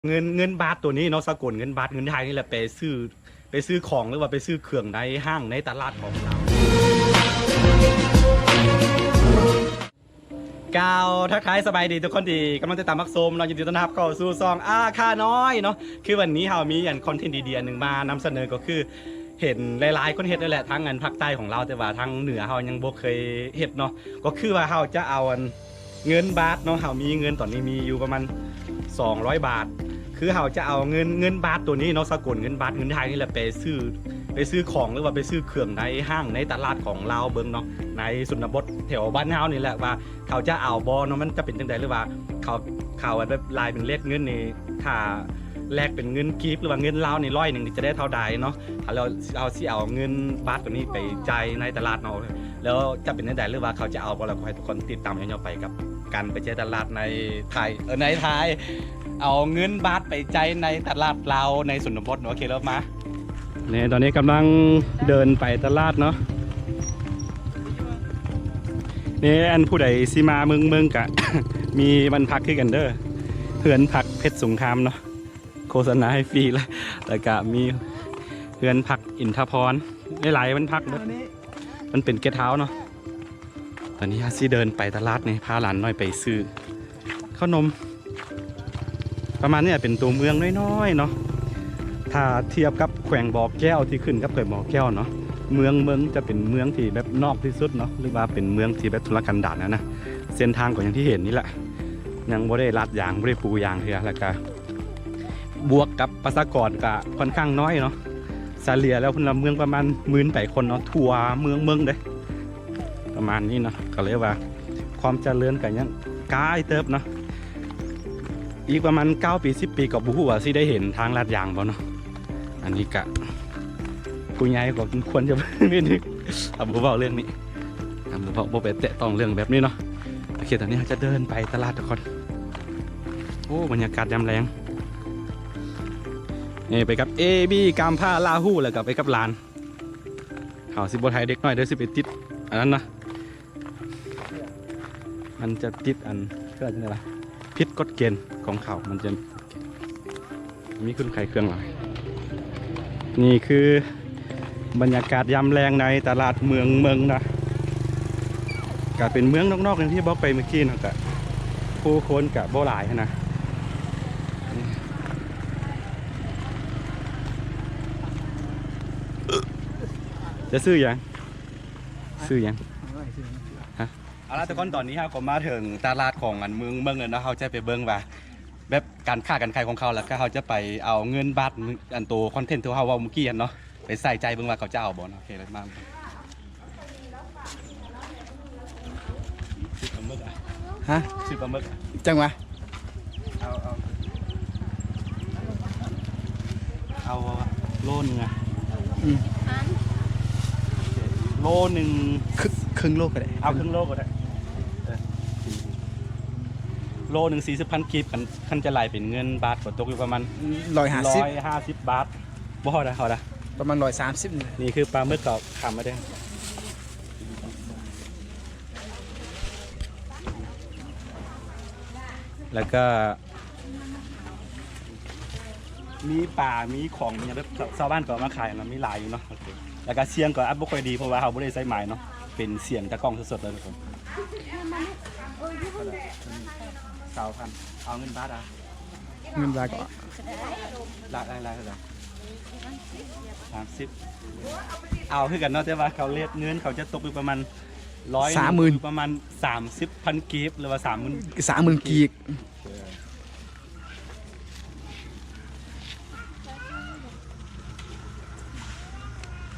ເງິນ ເງິນບາດໂຕນີ້ເນາະ ສາກົນເງິນບາດ ເງິນໄທນີ້ແຫຼະ ໄປຊື້ ໄປຊື້ຂອງ ຫຼືວ່າໄປຊື້ເຄື່ອງໃນຫ້າງໃນຕະຫຼາດຂອງລາວ. ກ່າວທັກທາຍສະບາຍດີທຸກຄົນທີ່ກຳລັງຕິດຕາມຮັບຊົມເນາະ, ຍິນດີຕ້ອນຮັບເຂົ້າສູ່ຊ່ອງອາຄານ້ອຍເນາະ. ຄືວັນນີ້ເຮົາມີອັນຄອນເທັນດີໆອັນໜຶ່ງມານຳສະເໜີ ກໍຄືເຫັນຫຼາຍໆຄົນເຮັດນັ້ນແຫຼະ ທາງອັນພາກໃຕ້ຂອງລາວ, ແຕ່ວ່າທາງເໜືອເຮົາຍັງບໍ່ເຄີຍເຮັດເນາະ. ກໍຄືວ່າເຮົາຈະເອົາອັນ ເງິນບາດເນາະ, ເຮົາມີເງິນຕອນນີ້ມີຢູ່ປະມານສອງຮ້ອຍບາດ. ຄືເຮົາຈະເອົາເງິນ ເງິນບາດໂຕນີ້ເນາະ ສາກົນເງິນບາດ ເງິນໄທນີ້ແຫຼະ ໄປຊື້ ໄປຊື້ຂອງ ຫຼືວ່າໄປຊື້ເຄື່ອງໃນຫ້າງໃນຕະຫຼາດຂອງລາວເບິ່ງເນາະ, ໃນຊົນນະບົດແຖວບ້ານເຮົານີ້ແຫຼະ ວ່າເຂົາຈະເອົາບໍ່ເນາະ, ມັນຈະເປັນຈັ່ງໃດ ຫຼືວ່າເຂົາ ເຂົາແບບລາຍເປັນເລກເງິນນີ້ ຖ້າແລກເປັນເງິນກີບ ຫຼືວ່າເງິນລາວນີ້ ຮ້ອຍໜຶ່ງນີ້ຈະໄດ້ເທົ່າໃດເນາະ. ແລ້ວເຮົາຊິເອົາເງິນບາດໂຕນີ້ໄປຈ່າຍໃນຕະຫຼາດເນາະ. ແລ້ວຈະເປັນຈັ່ງໃດ ຫຼືວ່າເຂົາຈະເອົາບໍ່ ແລ້ວກໍໃຫ້ທຸກຄົນຕິດຕາມຍາວໆໄປກັບການໄປເຈາະຕະຫຼາດໃນໄທ ເອີ ໃນໄທ ເອົາເງິນບາດໄປຈ່າຍໃນຕະຫຼາດລາວໃນຊົນນະບົດ. ໂອເຄ ເລີ່ມມາ. ນີ້ ຕອນນີ້ກຳລັງເດີນໄປຕະຫຼາດເນາະ. ນີ້ ອັນຜູ້ໃດຊິມາເມືອງເມືອງກະ ມີບ້ານພັກຄືກັນເດີ ເຮືອນພັກເພັດສົງຄາມເນາະ. ໂຄສະນາໃຫ້ຟຣີລະ ແລ້ວກະມີເຮືອນພັກອິນທະພອນ ຫຼາຍໆບ້ານພັກເບິດ. ມັນເປັນເກດເຮົາເນາະ. ຕອນນີ້ເຮົາຊິເດີນໄປຕະຫຼາດນີ້ ພາຫຼານນ້ອຍໄປຊື້ເຂົ້າໜົມ ປະມານນີ້ ເປັນຕົວເມືອງນ້ອຍໆເນາະ. ຖ້າທຽບກັບແຂວງບໍ່ແກ້ວ ທີ່ຂຶ້ນກັບແຂວງບໍ່ແກ້ວເນາະ, ເມືອງເມືອງຈະເປັນເມືອງທີ່ແບບນອກທີ່ສຸດເນາະ ຫຼືວ່າເປັນເມືອງທີ່ແບບທຸລະກັນດານຫັ້ນນະ. ເສັ້ນທາງກໍຢ່າງທີ່ເຫັນນີ້ແຫຼະ ຍັງບໍ່ໄດ້ລາດຢາງ ບໍ່ໄດ້ປູຢາງເທື່ອ ແລ້ວກະ ບວກກັບປະຊາກອນກະຂ້ອນຂ້າງນ້ອຍເນາະ, ສະເລ່ຍແລ້ວພົນລະເມືອງປະມານໝື່ນປາຍຄົນເນາະ ທົ່ວເມືອງເມືອງເດ້ ປະມານນີ້ເນາະ. ກໍເລີຍວ່າຄວາມຈະເລີນກະຍັງກາຍເຕີບເນາະ, ອີກປະມານເກົ້າປີສິບປີກໍບໍ່ຮູ້ວ່າຊິໄດ້ເຫັນທາງລາດຢາງບໍ່ເນາະ. ອັນນີ້ກະຜູ້ໃຫຍ່ກໍຄວນຈະມີໜຶ່ງ ເອົາ ບໍ່ເວົ້າເລື່ອງນີ້ ເອົາ ບໍ່ເວົ້າ ບໍ່ໄປແຕະຕ້ອງເລື່ອງແບບນີ້ເນາະ. ໂອເຄ ຕອນນີ້ເຮົາຈະເດີນໄປຕະຫຼາດທຸກຄົນ. ໂອ້ ບັນຍາກາດຍາມແລງ ນີ້ໄປກັບເອບີ ກາມພາ ລາຫູ ແລ້ວກໍໄປກັບຫຼານ. ເຮົາຊິບໍ່ຖ່າຍເດັກນ້ອຍເດີ ຊິໄປຕິດອັນນັ້ນນະ ມັນຈະຕິດອັນ ເອີ້ນວ່າ ຜິດກົດເກນຂອງເຂົາ ມັນຈະ ມີຄົນຂາຍເຄື່ອງຫຼາຍ. ນີ້ຄືບັນຍາກາດຍາມແລງໃນຕະຫຼາດເມືອງເມືອງນະ, ກະເປັນເມືອງນອກໆ ຢ່າງທີ່ບອກໄປເມື່ອກີ້ເນາະ, ກະຜູ້ຄົນກະບໍ່ຫຼາຍຫັ້ນນະ. ຈະຊື້ຫຍັງ? ຊື້ຫຍັງ? ຮະ? ເອົາລະທຸກຄົນ, ຕອນນີ້ເຮົາກໍມາເຖິງຕະຫຼາດຂອງອັນເມືອງເມືອງແລ້ວເນາະ, ເຮົາຈະໄປເບິ່ງວ່າ ແບບການຄ້າການຂາຍຂອງເຂົາ, ແລ້ວກໍເຮົາຈະໄປເອົາເງິນບາດ ອັນໂຕຄອນເທັນທີ່ເຮົາເວົ້າເມື່ອກີ້ຫັ້ນເນາະ, ໄປໃສ່ໃຈເບິ່ງວ່າເຂົາຈະເອົາບໍ່ເນາະ. ໂອເຄ ເລີຍມາ ຊື້ປາໝຶກອະ. ຮະ? ຊື້ປາໝຶກອະ. ຈັ່ງຫວະ? ເອົາ ເອົາ ເອົາໂລໜຶ່ງອະ. ອືມ ໂລໜຶ່ງ ຄ- ເຄິ່ງໂລກໍໄດ້. ເອົາເຄິ່ງໂລກໍໄດ້. ເອີ ໂລໜຶ່ງສີ່ສິບພັນກີບ, ຄັນ ຄັນຈະໄລ່ເປັນເງິນບາດກໍຕົກຢູ່ປະມານ ຮ້ອຍຫ້າສິບ ຮ້ອຍຫ້າສິບບາດ. ບໍ່ຮອດນະ ຮອດນະ ປະມານຮ້ອຍສາມສິບນີ້ແຫຼະ. ນີ້ຄືປາໝຶກເຂົາຂາມມາເດ້. ແລ້ວກໍມີປາ ມີຂອງ ມີຫຍັງແບບຊາວ ຊາວບ້ານກໍເອົາມາຂາຍນະ, ມີຫຼາຍຢູ່ເນາະ. ໂອເຄ ແລ້ວກໍສຽງກໍອາດບໍ່ຄ່ອຍດີ ເພາະວ່າເຮົາບໍ່ໄດ້ໃຊ້ໄມເນາະ, ເປັນສຽງຈາກກ້ອງສົດໆເລີຍທຸກຄົນ. ຊາວພັນ ເອົາເງິນບາດອະ. ເງິນບາດກໍ ລາຄາເທົ່າໃດ? ສາມສິບ ເອົາຄືກັນເນາະ, ແຕ່ວ່າເຂົາເລດເງິນເຂົາຈະຕົກຢູ່ປະມານຮ້ອຍ ສາມໝື່ນ ປະມານສາມສິບພັນກີບ ຫຼືວ່າສາມໝື່ນ ສາມໝື່ນກີບ.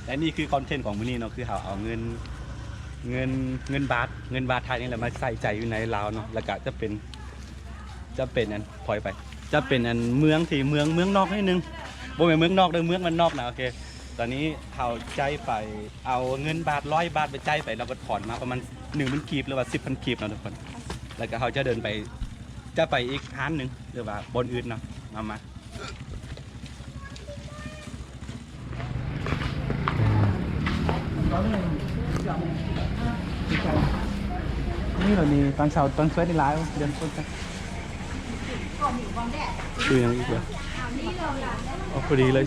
ແລະນີ້ຄືຄອນເທັນຂອງມື້ນີ້ເນາະ, ຄືເຮົາເອົາເງິນ ເງິນ ເງິນບາດ ເງິນບາດໄທນີ້ແຫຼະມາໃສ່ໃຈຢູ່ໃນລາວເນາະ, ແລ້ວກະຈະເປັນ ຈະເປັນອັນ ຖອຍໄປ ຈະເປັນອັນເມືອງທີ່ ເມືອງ ເມືອງນອກໜ້ອຍໜຶ່ງ, ບໍ່ແມ່ນເມືອງນອກເດີ ເມືອງບ້ານນອກນະ. ໂອເຄ ຕອນນີ້ເຮົາຈ່າຍໄປ ເອົາເງິນບາດ ຮ້ອຍບາດໄປຈ່າຍໄປ ແລ້ວກໍຖອນມາປະມານໜຶ່ງໝື່ນກີບ ຫຼືວ່າສິບພັນກີບເນາະທຸກຄົນ. ແລ້ວກໍເຮົາຈະເດີນໄປ ຈະໄປອີກຮ້ານໜຶ່ງ ຫຼືວ່າບ່ອນອື່ນເນາະ. ມາ ມາ ນີ້ລະນີ້ ຕອນເຊົ້າຕອນສວຍນີ້ຫຼາຍ ເດີນຄົນກັນ. ຊື້ຫຍັງອີກວະ? ເອົາພໍດີເລີຍ.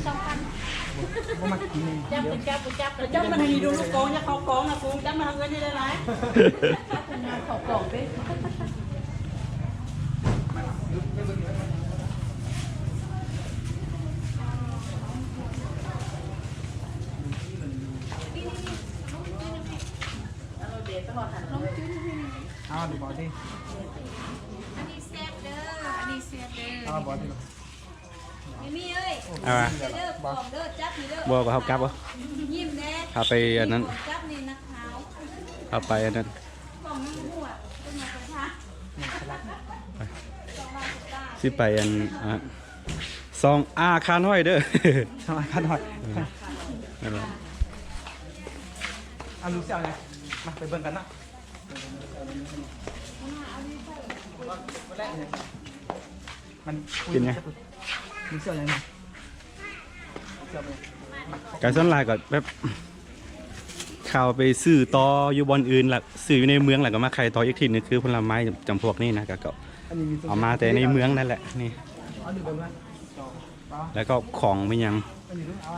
ບໍ່ມັກກິນເອງ. ຈັບ ຈັບ ຈັບ ຈັບມັນໃຫ້ດີດູລູກກອງ ຢ່າເຂົ້າກອງນະກູ ຈັບມັນເອົາເງິນໃຫ້ຫຼາຍໆ ເຂົ້າກອງເດ້. ເອົາດີບໍ່ດີ? ອັນນີ້ແຊບເດີ ອັນນີ້ແຊບເດີ. ເອົາບໍ່ດີ? ມີມີເອີຍ ເອົາ ເດີ ປອມເດີ ຈັບນີ້ເດີ. ບໍ່ ກໍເຮົາກັບບໍ່? ຍິ້ມແດ່ ເຮົາໄປອັນນັ້ນ ຈັບນີ້ນັກຂ່າວ ເຮົາໄປອັນນັ້ນ ກອງນ້ຳຫົວ ເປັນຫຍັງໄປທ່າ ຊິໄປອັນ ອ່າ ຊ່ອງອາຄານ້ອຍເດີ ຊ່ອງອາຄານ້ອຍ. ເອີ ເອົາລູກສາວນະ ມາໄປເບິ່ງກັນເນາະ. ມັນ ເປັນຫຍັງ? ມັນເຊື່ອຫຍັງນະ? ເຊື່ອໄໝ? ກະສ່ວນຫຼາຍກໍແບບ ເຂົາໄປຊື້ຕໍ່ຢູ່ບ່ອນອື່ນ ລະຊື້ຢູ່ໃນເມືອງ ລະກໍມາຂາຍຕໍ່ອີກທີໜຶ່ງ ຄືຜົນລະໄມ້ຈຳພວກນີ້ນະ ກະ ກໍ ອັນນີ້ມີ ເອົາມາແຕ່ໃນເມືອງນັ້ນແຫຼະນີ້. ເອົາຢູ່ເບິ່ງນະ. ແລ້ວກໍຂອງມີຫຍັງ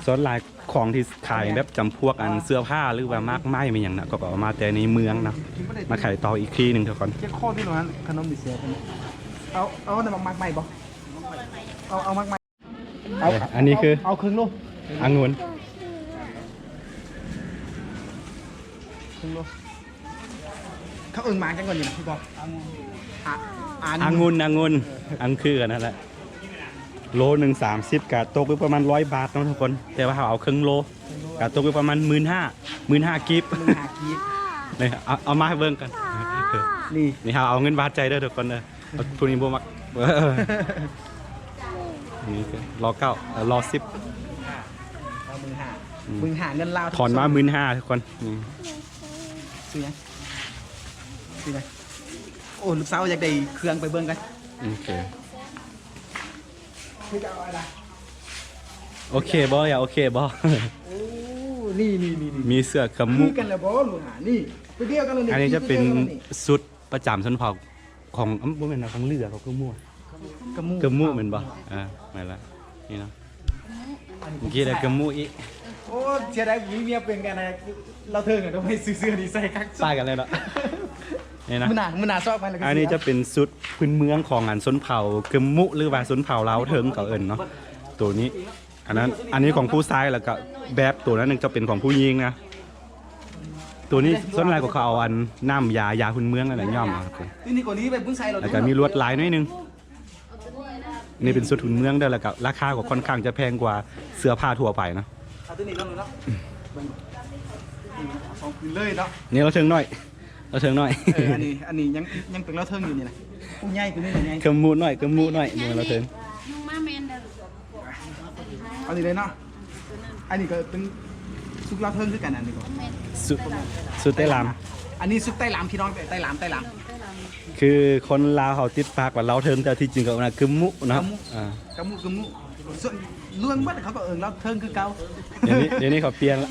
ສ່ວນຫຼາຍຂອງທີ່ຂາຍແບບຈຳພວກອັນເສື້ອຜ້າ ຫຼືວ່າໝາກໄມ້ມີຫຍັງນະ ກໍເອົາມາແຕ່ໃນເມືອງນະ ມາຂາຍຕໍ່ອີກທີ່ໜຶ່ງທຸກຄົນ. ເຈັບຄໍຕິໂລຫັ້ນ ຂະໜົມນີ້ແຊບ. ເອົາ ເອົາໝາກໄມ້ບໍ່? ເອົາ ເອົາໝາກໄມ້. ເອົາ ອັນນີ້ຄື ເອົາ ເອົາເຄິ່ງໂລ ອະງຸ່ນ ເຄິ່ງໂລ. ເຂົາເອີ້ນໝາກຫຍັງກ່ອນນີ້ນະ ຄືບໍ່? ອະງຸ່ນ ອະງຸ່ນ ອະງຸ່ນ ເອີ ອັນຄືກັນນັ້ນແຫຼະ. ໂລໜຶ່ງສາມສິບ ກະຕົກຢູ່ປະມານຮ້ອຍບາດເນາະທຸກຄົນ ແຕ່ວ່າເຮົາເອົາເຄິ່ງໂລ ກະຕົກຢູ່ປະມານໝື່ນຫ້າ ໝື່ນຫ້າກີບ ໝື່ນຫ້າກີບ. ນີ້ ເອົາ ເອົາມາໃຫ້ເບິ່ງກັນ ນີ້ ນີ້ເຮົາເອົາເງິນບາດໃຈເດີທຸກຄົນເດີ. ຜູ້ນີ້ບໍ່ມັກ ນີ້ຄືລໍເກົ້າ ລໍສິບ ໝື່ນຫ້າ ອືມ ໝື່ນຫ້າເງິນລາວ ຖອນມາໝື່ນຫ້າທຸກຄົນ. ອືມ ຊື້ຫຍັງ? ຊື້ຫຍັງ? ໂອ້ ລູກສາວຢາກໄດ້ເຄື່ອງ ໄປເບິ່ງກັນ. ໂອເຄ ຄືຈະເອົາອັນໃດ? ໂອເຄບໍ່? ຢາກໂອເຄບໍ່? ໂອ້ ນີ້ໆໆໆ ມີເສື້ອກະມຸ ຄືກັນແລ້ວບໍ່? ນີ້ ຕົວດຽວກັນເລີຍນີ້. ອັນນີ້ຈະເປັນຊຸດປະຈຳຊົນເຜົ່າຂອງ ບໍ່ແມ່ນນະ ຂອງເຫຼືອ ຂອງກະມຸ ກະມຸ ກະມຸແມ່ນບໍ່? ອ່າ ແມ່ນລະ ນີ້ເນາະ. ເມື່ອກີ້ໄດ້ກະມຸອີກ. ໂອ້ ເສຍດາຍມີເມຍເປັນກັນນະ ລາວເທິງອະ ຕ້ອງໃຫ້ຊື້ເສື້ອນີ້ໃສ່ຄັກ ປາກັນເລີຍເນາະ. ນີ້ນະ ມື້ໜ້າ ມື້ໜ້າຊອກມາແລ້ວ. ອັນນີ້ຈະເປັນຊຸດພື້ນເມືອງຂອງອັນຊົນເຜົ່າກະມຸ ຫຼືວ່າຊົນເຜົ່າລາວເທິງເຂົາເອີ້ນເນາະ ໂຕນີ້. ອັນນັ້ນ ອັນນີ້ຂອງຜູ້ຊາຍ ແລ້ວກະແບບໂຕນັ້ນຈະເປັນຂອງຜູ້ຍິງນະ. ໂຕນີ້ສ່ວນຫຼາຍກໍເຂົາເອົາອັນນ້ຳຢາ ຢາພື້ນເມືອງນັ້ນແຫຼະ ຍ້ອມເອົາ. ແລ້ວກະມີລວດລາຍໜ້ອຍໜຶ່ງ. ນີ້ເປັນຊຸດພື້ນເມືອງເດີ ແລ້ວກະລາຄາກໍຄ່ອນຂ້າງຈະແພງກວ່າເສື້ອຜ້າທົ່ວໄປເນາະ. ເອົາໂຕນີ້ເນາະ ເນາະ ສອງຄືນເລີຍເນາະ. ນີ້ລາວເທິງນ້ອຍ ລາວເທິງນ້ອຍ. ເອີ ອັນນີ້ ອັນນີ້ຍັງ ຍັງເປັນລາວເທິງຢູ່ນີ້ນະ. ຜູ້ໃຫຍ່ ຜູ້ນີ້ໃຫຍ່ ກະມຸນ້ອຍ ກະມຸນ້ອຍ. ນີ້ລາວເທິງ ນຸ່ງມາແມ່ນເດີ. ເອົານີ້ເລີຍເນາະ. ອັນນີ້ກໍເປັນຊຸດລາວເທິງຄືກັນ ອັນນີ້ກໍ ຊຸດ ຊຸດໄຕ້ລາມ. ອັນນີ້ຊຸດໄຕ້ລາມ ພີ່ນ້ອງ ໄຕ້ລາມ ໄຕ້ລາມ. ຄືຄົນລາວເຮົາຕິດປາກວ່າລາວເທິງ ແຕ່ທີ່ຈິງກໍເອີ້ນວ່າກະມຸເນາະ. ກະມຸ ອ່າ ກະມຸ ກະມຸ. ສ່ວນລວມເບິດເຂົາກໍເອີ້ນລາວເທິງຄືເກົ່າ. ດຽວນີ້ ດຽວນີ້ເຂົາປ່ຽນລະ.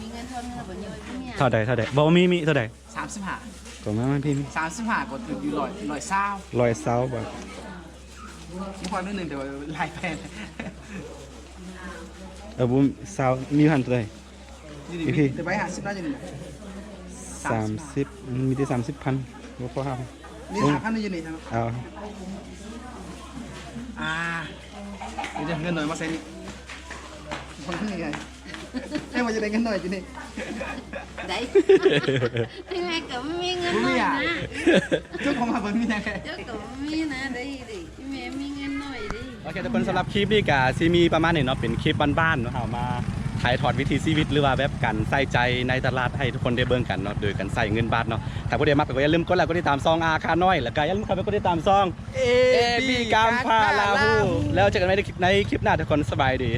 ມີເງິນເທົ່ານັ້ນບໍ່? ເທົ່າໃດ ເທົ່າໃດ? ບໍ່ ມີ ມີເທົ່າໃດ? ສາມສິບຫ້າ ກໍມາ ມາພີ່ ສາມສິບຫ້າກໍຖືກຢູ່ ຮ້ອຍ ຮ້ອຍຊາວ ຮ້ອຍຊາວບາດ. ບໍ່ພໍໜ້ອຍໜຶ່ງ ແຕ່ວ່າຫຼາຍແພງ. ເອີ ບຸ້ມ ຊາວ ມີຢູ່ຫັ້ນເທົ່າໃດ? ຢູ່ນີ້ ພີ່ ແຕ່ໃບຫ້າສິບນະ ຢູ່ນີ້ນະ. ສາມສິບ ມັນມີແຕ່ສາມສິບພັນ ບໍ່ພໍຫ້າພັນ. ນີ້ຫ້າພັນຢູ່ນີ້ນະ. ເອົາ ອ່າ ເອົາເງິນໜ້ອຍມາໃສ່ນີ້. ບໍ່ມີຫຍັງ ໃຫ້ວ່າຈະໄດ້ເງິນໜ້ອຍຢູ່ນີ້ ໄດ້ ແມ່ກໍບໍ່ມີເງິນໜ້ອຍນະ. ເຈົ້າຂອງມາເບິ່ງມີຫຍັງແດ່? ເຈົ້າກໍບໍ່ມີນະ ໄດ້ ໄດ້ ແມ່ມີເງິນໜ້ອຍເດ້. ໂອເຄ ທຸກຄົນ ສຳລັບຄລິບນີ້ກໍຊິມີປະມານນີ້ເນາະ ເປັນຄລິບບ້ານໆເນາະ ເຮົາມາຖ່າຍທອດວິຖີຊີວິດ ຫຼືວ່າແບບການໃຊ້ຈ່າຍໃນຕະຫຼາດໃຫ້ທຸກຄົນໄດ້ເບິ່ງກັນເນາະ ໂດຍການໃຊ້ເງິນບາດເນາະ. ຖ້າຜູ້ໃດມັກກໍຢ່າລືມກົດໄລ ກົດຕິດຕາມຊ່ອງອາຄານ້ອຍ ແລ້ວກໍຢ່າລືມເຂົ້າໄປກົດຕິດຕາມຊ່ອງ ເອບີ ກາມພາລາຫູ. ແລ້ວເຈີກັນໃໝ່ໃນ ໃນຄລິບໜ້າ ທຸກຄົນ ສະບາຍດີ.